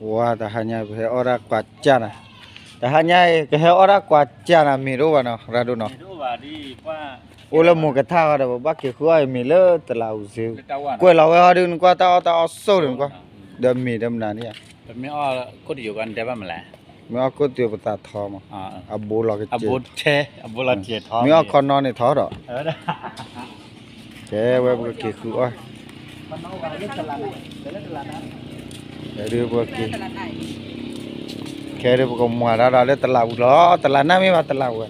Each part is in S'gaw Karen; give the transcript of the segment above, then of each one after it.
ဝါ တဟါညါပဟဲအီၣ်ဒၣ်ကွၢ်ကၢ်နၤ, တဟါညါအံၤ ကဟဲအီၣ်ဒၣ်ကွၢ်ကၢ်နၤ မ့ၢ်တအိၣ်ဘၣ်နီၤ ရၤဒိၣ်နီၤ, အိၣ်လၢမိၢ်ကထါဃီဒီး ပဘၣ်က့ၤဃုအီၣ်အံၤမ့ၢ်လၢတလးအူစ့, ကွဲးလီၤဝဲဟီဒုး နကွၢ်တၢ်အီၣ်တၢ်အီၣ်စိၢ်န့ၣ် နကွၢ်, ဒီးမ့ၢ်ဒီးမနုၤန့ၣ်ဧါ, မ့ၢ်အီၣ်ကိၣ်တယိာ်ပသးထီမး, အဘိလီၤကစဲး, အဘိထဲ, မ့ၢ်အီၣ်ခီနီန့ၣ်ထီဒီး ကဲဝဲပကက့ၤဃုအီၣ်, ဒုးပက့ၤ, ခဲဒုးပကမၤတၢ်ဒီးလၢတလးပူၤလီၤ, တလးနၢ်မ့ၢ်ဘၣ်တလးပူၤ,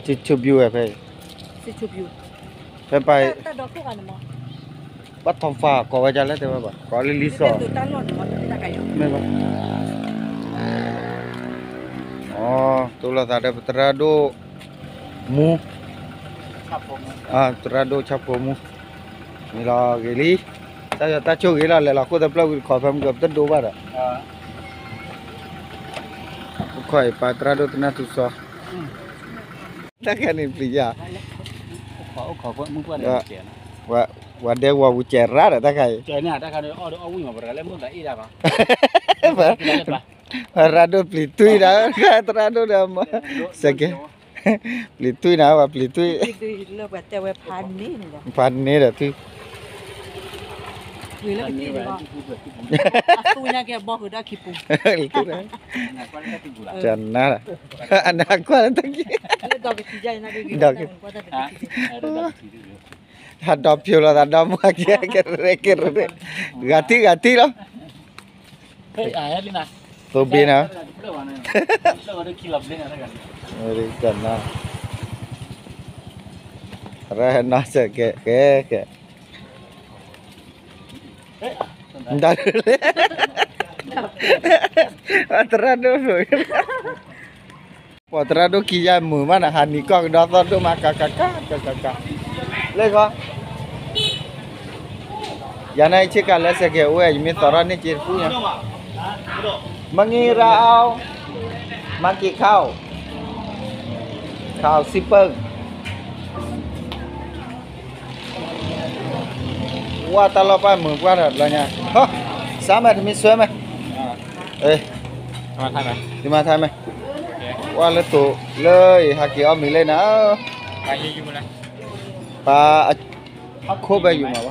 ဆံဆူဘျူးဝဲဖဲ, ဖဲပၢ်, ဘၣ်ထီၣ်ဖးကိးဝဲဒ်လဲၣ်တဲဝဲဘၣ် ကိးလၢလံစီၣ်, မ့ၢ်ဘၣ်, အိ တိၢ်လိာ်သးဒီးပသရၣ်ဒိၣ်မူ, သရၣ်ဒိၣ်ဆၣ်ဖိမူ, မ့ၢ်လီၤဂ့ၤလံ, တၢ်ဆိၣ်ဂ့ၤလီၤ လဲၤလီၤခိၣ်သပျၢၣ်ဝံၤတခီဖဲမုၢ်ကပတဒိဘၣ်ဒီး, အိၣ်ခိးအံၤပၢ်သရၣ်ဒိၣ်သနၢ်ထူစီ တၢ်ခဲန့ၣ်ပျံၤယၤ, ဝၤဒဲဝီၤဝူၤစဲးရၣ်ဒီးတၢ်ခါအံၤ, သရၣ်ဒိၣ်ပျံၤတွံၢ်ဒီး, သရၣ်ဒိၣ်ဒီး, စကဲ, ပျံၤတွံၢ်နၤ ဝဲပျံၤတွံၢ်, ဖးန့ၢ်ဒီးထွံၣ် ကနၣ်ဒီး, ဒီးက, ဟးဒီဖျိလီၤသးဒီမါကဲကရဲကရဲ, ဂၤထံၣ်ဂၤထံၣ်လီၤ, သိဘ့နၤ, ကနၣ်, ရၢနီၢ်စဲးကဲကဲကဲ, သရၣ်ဒိၣ်ဖျိ, ပှၤသရၣ်ဒိၣ်ခံယါမုာ်မးနၤ ဟးနံၤကီၢ်ကဒီသီၣ်ဒိၣ်မး ကကကကကက, လၢဂီၢ်, ယၤန့ၣ်ဆ့ကၤလၢစဲးကဲအိၣ်ဝဲ ယမ့ၢ်သီထီၣ်န့ၢ်က့တပူၤညါ, မ့ၢ်ဂ့ၤရၣ်အီၤ, မၤက့ၤခါအီၤ, ခါအီၤစံးပၢၢ် ဝါတၢ်လီၢ်ပၢ်မုာ်ပှၢ်ဒီးဘျီညါ, စါမဲာ်တမံၤဆွဲမဲာ်, တမၤထါမဲာ်, ဝါလၢတိၤ လၢအဟးက့ၤအီၣ်မ့ၤလၢနၤ, ပၢ်, ခိၣ်ဘဲယူၤမးဝ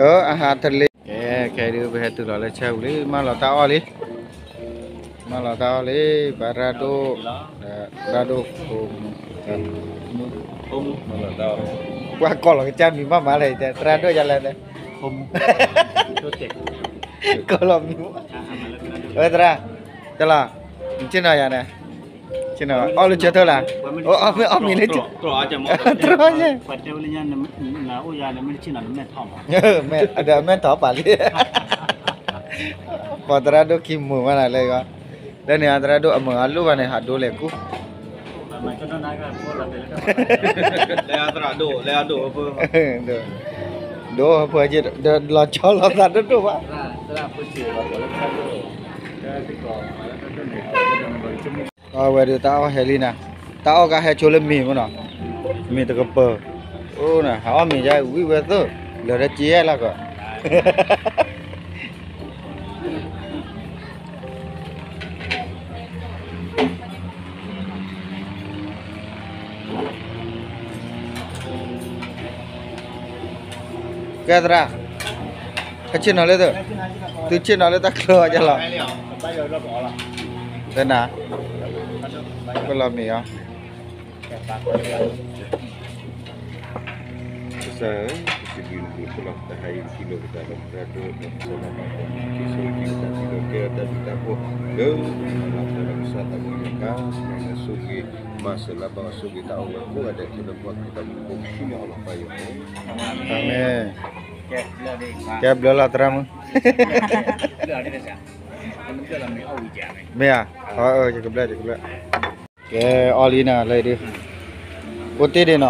ဲ, အဟးထလ့, ကဲ, ခဲဒုးပဟဲတုၤလီၤလၢဆၢပူၤလံ မၢလီၤတၢ်အီၣ်လံ, မၢလီၤတၢ်အီၣ်လံ, ပှၤသရၣ်ဒိၣ်, သရၣ်ဒိၣ်ဖိမုၣ်, ပှၤကိးလီၤကစၢ်မံၤမးမးလဲၣ်, သရၣ်ဒိၣ်ယၤလဲၣ်, ကိးလီၤမံၤ, ဝဲသရၣ်, တလီၤ, နဆ့ၣ်နီၤယၤန့ၣ်, ဆ့ၣ်နီၤ, အီၣ်လၢဆၢထၢၣ်လၢ, အီၣ်မ့ၢ်အီၣ်မ့ၤလၢ, တြီယဲၢ် ဒီးအမဲၢ်ထီၣ်ပာ်လံ, ပှၤသရၣ်ဒိၣ်ခံမုာ်မးနၤလၢဂီၢ်, လၢန့ၣ်သရၣ်ဒိၣ်အမုာ်အလိၣ်ဘၣ်န့ၣ် ဟးဒိလဲၤကူ, ဒိၣ်ဟၢဖၢ, ဒိၣ်လီၤဆီလီၤသးဒိၣ်ဒိၣ်ဘၣ် အဝဲဒုးတၢ်အီၣ်ဟဲလံနၤ, တၢ်အီၣ်ကဟဲဆိလၢမ့ၤမ့ၢ်နီၤ, မ့ၤတကပၢၤ, အိၣ်နၤ ဟးအီၣ်မ့ၤယါဝံၣ်ဝဲသၢ, လၢာ်ဒီးက့လၢကီး ကဲသရၣ်, ကဆ့ၣ်နီၤလၢ, သုဆ့ၣ်နီၤလၢတၢ်ချၢအီၤလီၤ, သနၤ, ပလီၤမ့ၤအီၤ ကစၢ်ဧၢ, ပစံးဘျုးနၤ ပလီၢ်တဟါအံၤ ပထံၣ်လိာ်ပသးဒီးသရၣ်ဒိၣ်ဒီး ပလီၢ်ဘၣ်ဒီး က့ၤဆိၣ်ဂ့ၤက့ၤပသး ဒ်သိးကဲထီၣ်တၢ်ဘျုးတၢ်ဖှိၣ် လၢပနီၢ်လၢ်သးဒီးကစၢ်သးဘိယွၤခါ မၤလၢဆိၣ်ဂ့ၤ မၤစၢၤလၢဘၣ်အီၤ ဆိၣ်ဂ့ၤတၢ်အိၣ်ဝဲကိးဂၤဒဲး ထဲလၢပှၤခရံာ်ဖိ ပဃုန့ၢ်အီၤလီၤ ပၢ်ယွၤဧၢ, အၤမ့ၣ်, ကဲဘျၢလီၤသရၣ်မုၣ်, မ့ၢ်ဧါ, ယကဘျၢ ယကဘျၢ ကဲအီၣ်လံနၤလၢဒုး, အိၣ်တ့ၢ်ဒံးနီၤ,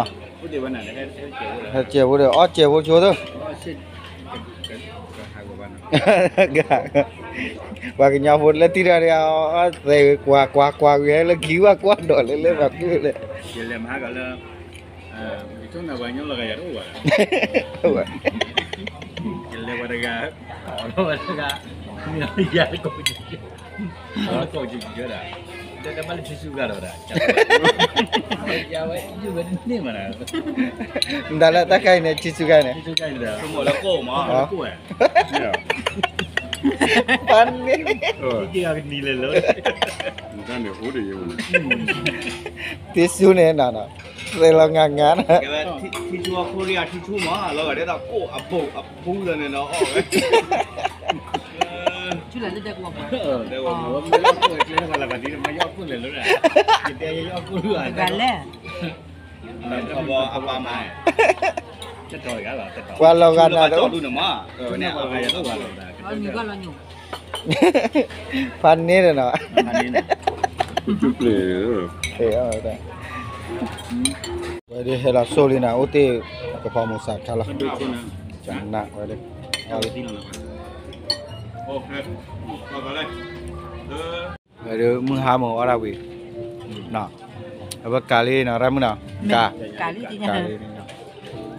ဟဲစဲးဖိဒီး အီၣ်စဲးဖိဆိသၢ, ဂၤ, ပှၤကညီဖိလၢတံၢ်တၢ်တဂၤ သဲကွၢ်ကွၢ်ကွၢ်ဝံၤဟဲလၢခံဘၣ်ကွၢ်ဒီးလၢလၢပှၤကျိၣ်လဲၣ်, ယလဲၤမၤဟါကလၢ ယဆိကမိၣ်ပှၤကညီလီၤဂာ်ယၤတအိၣ်ဘၣ်, ယလဲၤပှၤတဂၤ, ပှၤတဂၤ, ယၤတကိး, ကိးကကဒၣ်, တဘၣ်လၢထံဆူၣ်ဂၤဒီးဒၣ်, ယဝဲယုၢ်ဝဲတန့ၢ်မး, မတၤလၢတၢ်ခါအံၤန့ၣ် ထံဆူၣ်ဂၤန့ၣ်, ထံဆူၣ်ဂၤန့ၣ်ဒီး, မ့ၢ်လၢကိၣ်မး, ပှၤန့ၣ်, ကနံၤလဲၤလၢ, တၢ်န့ၣ်အိၣ်ဒီးယဝဲန့ၣ်, ထံဆူၣ်န့ၣ်နီၤနီၤ, သဲလီၤငါငါနီၤ, ထံဆူၣ်အခိၣ်ရံၣ်အထံဆူၣ်မး လီၤဂာ်ဒ်သိးကိၣ်အဘိအပူၤလၢန့ၣ်နီၤ, အီၣ်ဝဲ, ဆူၣ်လၢတၢ်ကွၢ်ကွၢ်, တဲဝဲမ့ၢ်ဝဲမ့ၢ်လၢကိၣ်ကျဲတခါလၢဘၣ်ဒ်မ့ၢ်ယအီၣ်ကိၣ်လဲၤလၢ, ယတဲယအီၣ်ကိၣ်လၢ, ဂၤလဲၣ်, အပၢ်မၤ, ပှၤလီၤဂာ်နၤတအိၣ်, န့ၣ်, ဖးန့ၢ်ဒီးနီၤ, ဝဲဒၣ်ဟဲလီၤဆိၣ်လံနၤ အိၣ်တ့ၢ်ကဖီမုၢ်စးခါလီၤ, နးဝဲဒၣ်, ဝဲဒၣ်မုၢ်ဟါမုၢ်အီၣ်ဒၣ်ဝံၤ, အဝဲကၤလံနီၤ ရၣ်မုၣ်နီၤ, ကၤ, ကၤလံ,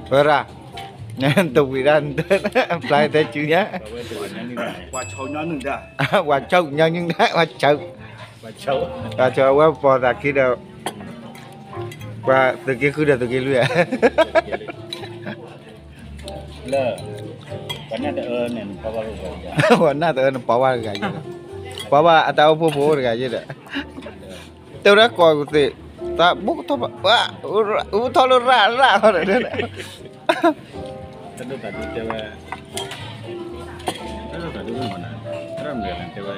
ဝဲရၣ်, တဝံၤဒၣ်, ဖျါတဲစုညါ, ပှၤဆီညါနုၢ်ဒၣ်, ပှၤဆီ, ပှၤဆီ, အဝဲပိာ်သးခံဒီး, ပှၤသုးက့ဃုဒီးသုးက့လွံၢ်ဧါ လၢ, ပှၤနၢ်တအၢန့ၣ် ပှၤနၢ်တအၢန့ၣ် ပှၤဝါတဂၤယဲဒီး, ပှၤဝါအတၢ်အိၣ်ဖှိၣ်ဖိတဂၤယဲဒီး, တဲဝဲဒၣ်ကိးကသ့ၣ်, တၢ်ဘူၣ်ထီၣ်, ဘူၣ်ထီၣ်လၢရၣ်ရၣ်ဃီဒီး, တၢ်ဒိၣ်သးဒူတဲဝဲ, တၢ်ဒိၣ်သးဒူမ့ၢ်မနုၤ, တၢ်မနုၤတဲဝဲ,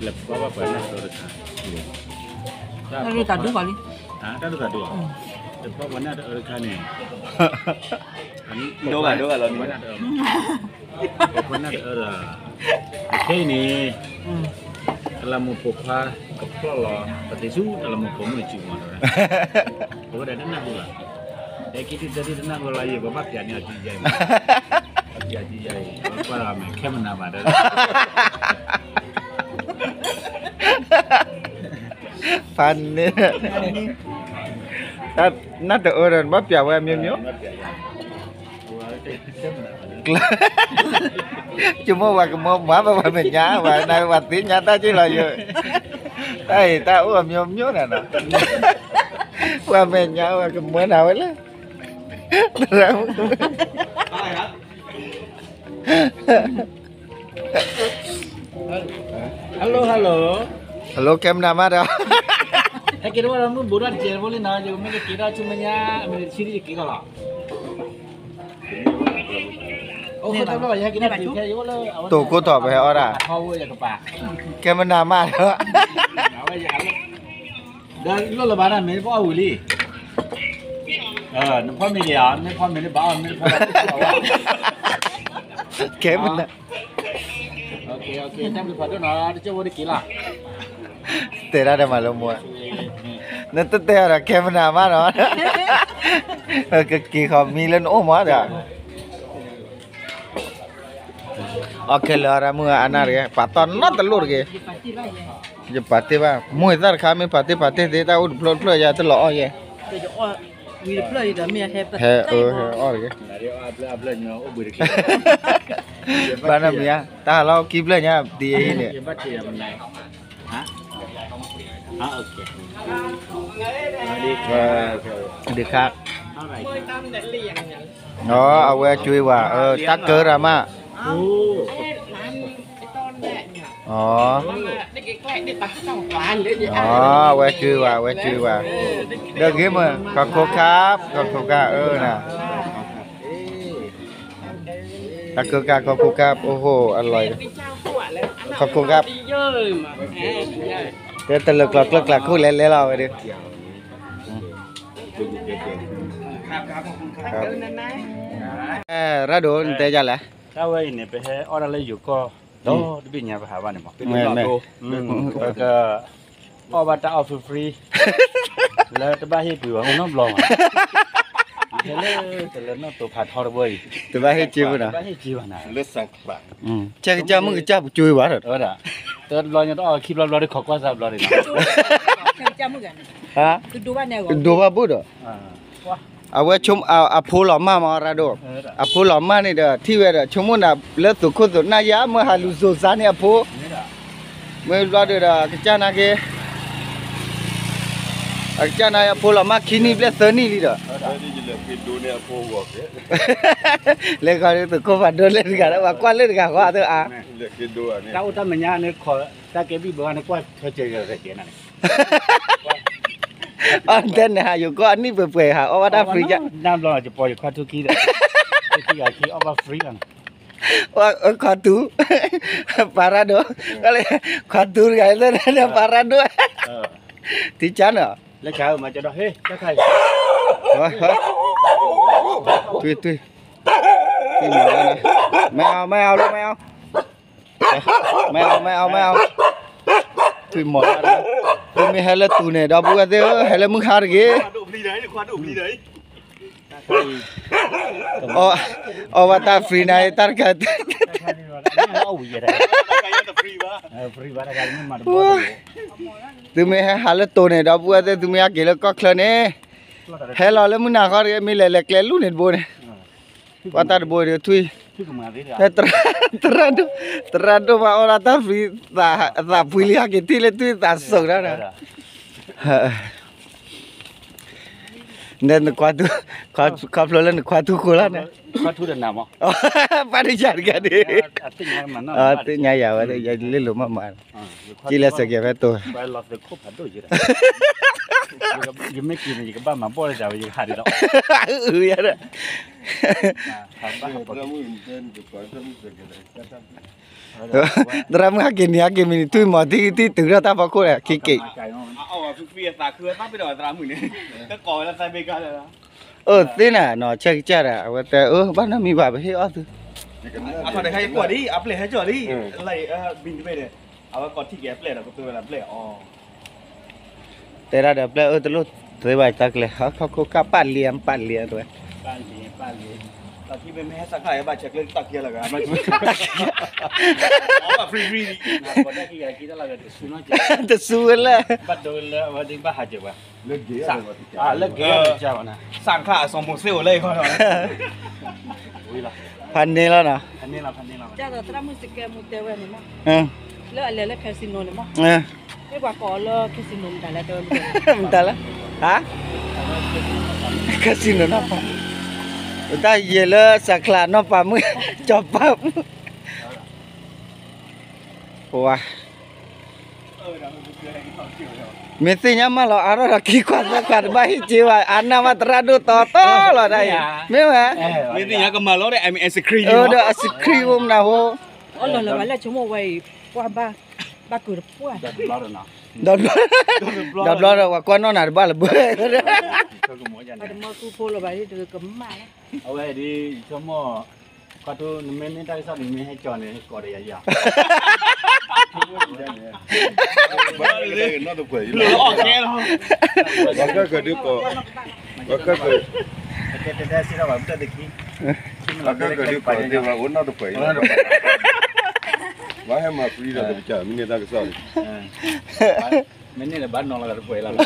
လဲၤပှၤဘၣ်ပှၤနၢ်တအၢတခါ, တၢ်ဒိၣ်သးဒူ, တၢ်ဒိၣ်သးဒူ, လဲၤပှၤပှၤနၢ်တအၢတခါန့ၣ်, ဒိၣ်ဘၣ်ဒိၣ်ဘၣ်လီၤ, ပှၤနၢ်တအၢ, ပှၤနၢ်တအၢဒီး, ခဲအံၤန့ၣ်, တလးမူးပိာ်ခွါ, ကဖျီၣ်လီၤ, ပသ့ၣ်ဆူတလးမူးပိာ်မုၣ်စုမီၤဒီး, ပဝဲဒၣ်တနၢ်ဟူဘၣ်, ဟဲက့ၤတုၤသၢဒုတနၢ်ဟူလီၤယံၤ ပဘၣ်ပျးန့ၢ်အီၤတံယါအံၤ, ပျးတံယါအံၤ, ပကွၢ်လီၤမ့ၢ် ခဲမနၤမးဒီး ဖးန့ၣ်, နၢ်တအၢဒီး နဘၣ်ပျးဝဲအမျိုးမျိုး, ဆိကမိၣ်ပှၤကမၢမၤဘၣ်ပှၤမဲာ်ညါ ပှၤနၤပှၤသ့ၣ်ညါတၢ်က့ၢ်လီၤယိာ်, တၢ်အံၤတၢ်အိၣ်အ မျိုးမျိုး နၤနီၤ, ပှၤမဲာ်ညါပှၤကမၢနၤဝဲလၢ Hello, hello. Hello, ကဲမနၤမးဒီး, ဟဲက့ၤတဝီလီၤ မုၢ်ဘူးထီၣ်တစဲးဖိလံနီၤ, ယကမ့ၢ်ကက့ၤထီၣ်ဆူမဲာ်ညါ အမ့ၢ်တဆံဒ်ယက့ၤထီၣ်လီၤ, အိၣ်ခိၣ်တဘျီ ယဟဲက့ၤထီၣ်တုၤဖဲယအိၣ်လၢ တိၤကိၢ်ထီၣ်ပဟဲအီၣ်ဒၣ်, အထီဘိယကပၤ, ကဲမနၤမးဒီး ဒီးလိၣ်လၢၤဘၣ်န့ၣ် မ့ၢ်ပအီၣ်ဝံၤလံ, နဖီမ့ၤဒံးဧါ, မ့ၢ်ဖီမ့ၤန့ၣ် ဘၣ်အီၣ်, မ့ၢ်တဖီဘၣ်, ကဲမနၤ, တၢ်ဘျုးဖးဒိၣ်နီၤ, တကၠိၢ်ဖိတက့ၤလီၤ, တဲဒၣ်ဒီးမၤလိမူ, နတတဲအီၤဒီး ကဲမနၤမးနီၤ, ကက့ၤဃီၤမံလၢနအိၣ်မးဒီး အီၣ်ခဲလၢာ်အီၣ်ရၣ်မုၢ်အနၢ်တဂ့ၤ, ပာ်တီၢ်နီတလိၣ်တဂ့ၤ, ယပာ်တ့ၢ်ဘၣ်, မိၢ်သၣ်တခါ မ့ၢ်ပာ်တ့ၢ်ပာ်တ့ၢ်သ့ တၢ်အိၣ်တဖျၢၣ်တဖျၢၣ်ယၤ တလီၤအီၣ်ယဲ, ဟဲအီၣ်တဂ့ၤ, ဘၣ်နမံၤဧါ, တၢ်ဟးလီၢ်ခံဖျၢၣ်ညါ ဒ်အံၤန့ၣ် ဒ်ခါ, အဝဲကွ့ဝဲ, တၢ်ကၢရၤမး, အဝဲကွ့ဝဲ, အဝဲကွ့ဝဲ, ဒီးဂ့ၤမး, ခီခိၣ်ခါ, ခီခိၣ်ခါအၢနၤ တၢ်ကၢကၢ် ခီခိၣ်ကၢ် အိၣ်ဟိၣ်အလီၢ်, ခီခိၣ်ကၢ်, တဲတလၢာ်ကျီကျၢာ်ကျၢာ်ခိၣ်လဲၤလဲၤလီၤဝဲဒၣ်, ရၣ်ဒိၣ် နတဲယၤလဲၣ်, တၢ်ဝဲအံၤန့ၣ် ပဟဲအီၣ်တၢ်လၢယိၤကီၢ် ဒီတဘ့ၣ်ညါပဟးဘၣ်န့ၣ်မး, ပက အီၣ်ဘၣ်တၢ်အီၣ် free free လၢတဘၣ်ဟ့ၣ်ပှ့ၤဝဲနီတဘျီဘၣ်, တလၢနီၣ်တိၤဖးထီတဘိအံၤ, တဘၣ်ဟ့ၣ်က့ၤဘၣ်နီၤ, ဆဲးကစၢ်မုၢ်ကစၢ်ပကၠိဘၣ်ဒီး, တဘျီညါတအီၣ်ခံဘျီဘျီဒီး ခိးကွၢ်စၢ်ဘျီဒီးနီၤ, ဒိဘၣ်ဘိၣ်ဒီး, အဝဲ အဖိလီၤမၢ်မးရၢ်ဒိၣ်, အဖိလီၤမၢ်န့ၣ်ဒီး ထံၣ်ဝဲဒီး ဆိကမိၣ်နၤလၢသုးခိၣ်သုးနၢ်ယါ မ့ၢ်ဟးလူၤစိၤစါန့ၢ်အဖိ, မ့ၢ်ဘျီဒီး ကစၢ်နာ်က့ အကစၢ်နာ်အဖိလီၤမၢ်ခံနံၣ်ဘျဲၣ်သၢနံၣ်လံဒီး, လဲၤဃီၤသုးခိၣ်ဖးဒိၣ်လၢတဂၤလၢ ပှၤကွၢ်လၢတဂၤဃီအသးအါ, တၢ်အိၣ်တၢ်မဲာ်ညါန့ၣ် ခိးတၢ်ကဲဘံၣ်ဘၢန့ၣ် ကွၢ်ထွဲကဲးကဲးန့ၣ်, အတဲန့ၣ် ဟးယိၤကီၢ်အနံၣ်ပှဲၤပှဲၤ ဟးအီၣ်ဘၣ်တၢ် free ယါ, နဘျီယပီၤယခွါထူခံဒီး, ခံဂၤခံအီၣ်ဘၣ် free လီၤန့ၣ်, ခွါထူ, ပၢ်ရၢ်ဒိၣ်, ခွါထူတဂၤလၢ ပၢ်ရၢ်ဒိၣ်, ထံကၢ်န့ၣ်, လၢကၢ်မၤကဒီး ဟ့ၣ် တၢ်ခါအံၤ, ထွံၣ်ထွံၣ်, ထွံၣ်မၤ, မ့ၢ်အီၤ မ့ၢ်အီၤလီၤ မ့ၢ်အီၤ, မ့ၢ်အီၤ မ့ၢ်အီၤ မ့ၢ်အီၤ, ထွံၣ်မၤ, သုမ့ၢ်ဟဲလၢတူၢ်န့ၣ် ဒီပုၢ်ဝဲၢ်သ့ၣ်ဧၢ ဟဲလၢမုၢ်ဟါတဂ့ၤ, အီၣ်ဘၣ်တၢ် free နၤ တၢ်တခါ သုမ့ၢ်ဟဲဟးလၢတိၤန့ၣ် ဒီပုၢ်ဝဲၢ်သ့ၣ် သုမ့ၢ်ဟဲက့ၤလၢကီၢ်ချၢန့ၣ်, ဟဲလီၤလၢမုၢ်နၤဃီတဂ့ၤ မ့ၢ်လဲၤလဲၤကျဲလူၢ်န့ၣ်တဘိန့ၣ်, ပှၤတၢ်တဘိဒီးထွံၣ်, သရၣ်ဒိၣ်, သရၣ်ဒိၣ်မးအီၣ်ဒၣ်တၢ် free, သးဖှံလံ ဟဲက့ၤထံၣ်လၢထွံၣ်သးစိာ်ဒၣ်ဒီး နခွါထူ, ခီဖျိလၢနခွါထူဃိလီၤန့ၣ်, ပၢ်တယၤတဂၤန့ၣ်, သ့ၣ်ညါယၤဝဲ ယလဲၤလိာ်မးမး, ကံလဲၤစဲးကဲၤဖဲတိၤ, ယမ့ၢ်က့ၤန့ၣ် ယကဘၣ်မၤဘီၣ်လၢယၤဝဲ ယကဟးဒ်ဒီး, အုယၤဒီး သရၣ်မုၣ်ဟဲက့ၤန့ၣ် ဟဲက့ၤမံၤန့ၣ် ထွံၣ်မၤ ထံၣ်ထံၣ်တုၤထီၣ်တၢ်ဖီခိၣ်ဒီး ခံက့ၤ, အသ့နၤနီၤ ဆဲးကစၢ်ဒီး အဝဲတဲ အၢ ဘၣ်နီတမံၤဘၣ် ပဟ့ၣ်အီၣ်သု, အဖီတခါယကွၢ်ဒ် အပျဲၢ်ဟဲကၠီၣ်ဒ်, လၢအဘံတဘ့ၣ်န့ၣ်, အဝဲကိးထံၣ်က့ၤအပျဲၢ်ဒီး ကတိၤဝဲဒၣ်အပျဲၢ်အီၤ တဲဒၣ်ဒီးပျဲၢ် အၢ တလိၣ်သ့ဘၣ်တၢ်ကျဲ ဟီၣ်ခိၣ်ကၢ်ပာ်လံ ပာ်လံတဝဲ, ပာ်လံ ပာ်လံ, တၢ်ခံမ့မ့ၢ်ဟဲစးခါ ဘၣ်ဆဲးကျၢတၢ်ခံလီၤဂၤ, ဘၣ်ဆဲးကျၢတၢ်ခံ, တစူဝဲလဲၣ်, ဘၣ်ဒိလၢအဝဲဒ်ဘၣ်ဟးကၢၤဘၣ်, လၢဂ့ၤ, လၢဂ့ၤ, စးခါအစီၤမိၤၡ့အိၣ်လၢအံၤဃီဒီး, ဖးန့ၢ်လီၤနီၤ, ကၢ်ဒီးသရၣ်မုၣ်စကဲမူတဲဝဲန့ၣ်မး, လၢအလဲၤလၢ casino န့ၣ်မး, မ့ၢ်ပှၤကိးအီၤလၢ casino မတၤလဲၣ်တဲဝဲ, မတၤလဲၣ်, ဟါ, casino နီၢ်ပၤ, တၢ်ယဲၤလၢစးကျါနီၢ်ပၤမုၣ်, ကၠီၤပၤမုၣ်, ပဝါ မ့ၢ်သ့ၣ်ညါမးလီၤ အါထီၣ်ဒီးခံခွါသၢခွါတဘၣ်ဟ့ၣ်က့ၤဘၣ် အါနၢ်မးသရၣ်ဒိၣ်တီတီလီၤဒ်အံၤ, မ့ၢ်ဝဲ, မ့ၢ်သ့ၣ်ညါကမၤလီၤဒီး ice cream ဒီး ice cream အိၣ်မနၤဟိ, အီလီၤလၢၤဘၣ်လၢဆိကမိၣ်ဝဲအံၤ, ကွၢ်ဘၣ်, ဘၣ်ကုာ်တပှၢ်, ဒီးဘျီဒီး ပှၤကွၢ်နီၣ်နၤတဘၣ်လၢၤဘၣ်, ပှၤတမၢကူဖိလီၤဘၣ်ဒ်တကမၣ်လီၤ, အဝဲဒ်ဆိကမိၣ် ခီထူ နမ့ၢ်န့ၢ်တၢ်ကစီၣ်န့ၣ် မ့ၢ်ဟဲကၠီၤန့ၣ် ကိးဒီးယၤယၤ, နီၢ်တပှဲၤအံၤလီၤ, ပှၤကၢၢ်ကဒုးကိး, ပှၤကၢၢ်ကဒုး, တဲတဲတဲစ့ၢ်ကီးဘၣ် မတၢ်တခံ, ပှၤကၢၢ်ကဒုးကိးသ့ဘၣ် အိၣ်နီၢ်တပှဲၤအံၤလီၤ, ဘၣ်ဟဲမၤ free ဒီးတကစၢ် မ့ၢ်န့ၢ်တၢ်ကစီၣ်န့ၣ် မ့ၢ်န့ၢ်လၢဘၣ်နီၤလီၤတပှဲၤလီၤ,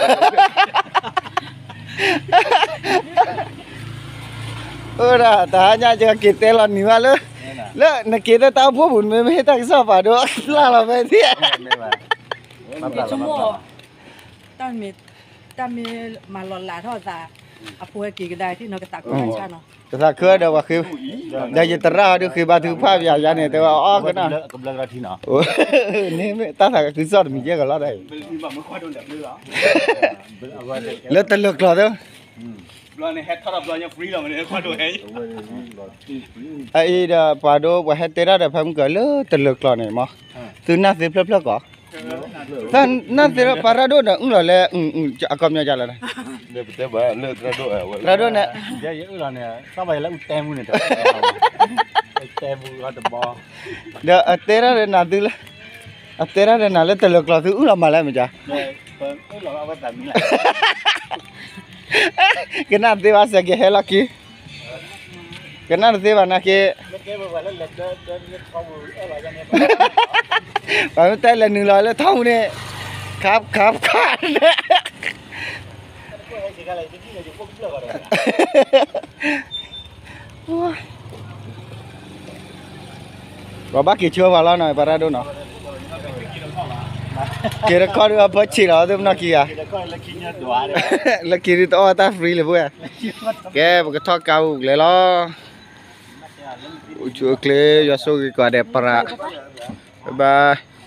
အိၣ်ဒၣ်တဟါညါ ယကက့ၤတဲလီၤနံၤဘၣ်လၢ, လၢနက့ၤတဲတၢ်အိၣ်ဖှိၣ်ပူၤ နမ့ၢ်မ့ၢ်ဟ့ၣ်တၢ်ကစီၣ်ပာ်ဒိၣ် ပျၢ်လီၤဖဲသ့ၣ်, ဆိကမိၣ်, တၢ်မ့ၢ်, တၢ်မ့ၢ်မၤလီၤလးထီၣ်သး, အဖိဟဲက့ၤကဒါထံၣ်နီၤ ကသးခုတၢ်ဆါနီၤ, ကသးခုဒီးပှၤဃ့, ဒီးယသရၣ်ဟီဒုးဃ့ဘါထုကဖၣ်ပယၤယါန့ၣ် တဲဝဲအီၣ်ကနၣ်, န့ၣ်မ့ၢ်တၢ်သးခုကစီၣ်တမံၤယဲၢ်ကလီၢ်ဒၣ်အံၤ, လၢတလၢာ်ကျီၤသၢ အအံၤဒီးပှၤဒိ ပှၤဟဲတဲတၢ်ဒီးဖဲမုၢ်ကၢၤလၢတလၢာ်ကျီၤန့ၣ်မး, သုနၢ်သ့ဖျၢၣ်ဖျၢၣ်ကီး, နၢ်သ့ပၢ်ရၢ်ဒိၣ်ဒီး အုၣ်လီၤလၢ, အကီၢ်မညီဒ်လဲၣ်, သရၣ်ဒိၣ်န့ၣ်, ဒီးအတဲတၢ်ဒီးနၤသုလၢ, အတဲတၢ်ဒီးနၤလၢတလၢာ်ကျီၤသုအုၣ်လီၤမးလဲၣ်မ့ၢ်ကါ အဝဲသးမံလၢ ကနၣ်တသ့ဘၣ် စဲးကဟဲလီၤက့ၤ, ကနၣ်တသ့ဘၣ်နာ်က့, ပှၤမ့ၢ်တဲလဲၤနုာ်လီၤလၢထီမူန့ၣ်, ခါခါခါန့ၣ် ပှၤဘၣ်က့ၤဆၢပှၤလီၤနီၤ ပှၤရၢ်ဒိၣ်နီၤ, က့ၤတခီဒုးအဖၢဆံးလီၤ သုပနီၢ်ခံဂၤ, လၢခံဒုးတအီၣ်တၢ် free လၢၤဖိ, ကဲ ပကထီၣ်ကါပူၤလဲၤလီၤ, အိၣ်ဆူၣ်အိၣ်ချ့ ယွၤဆိၣ်ဂ့ၤကိးဂၤဒဲး ပရၣ်, bye bye.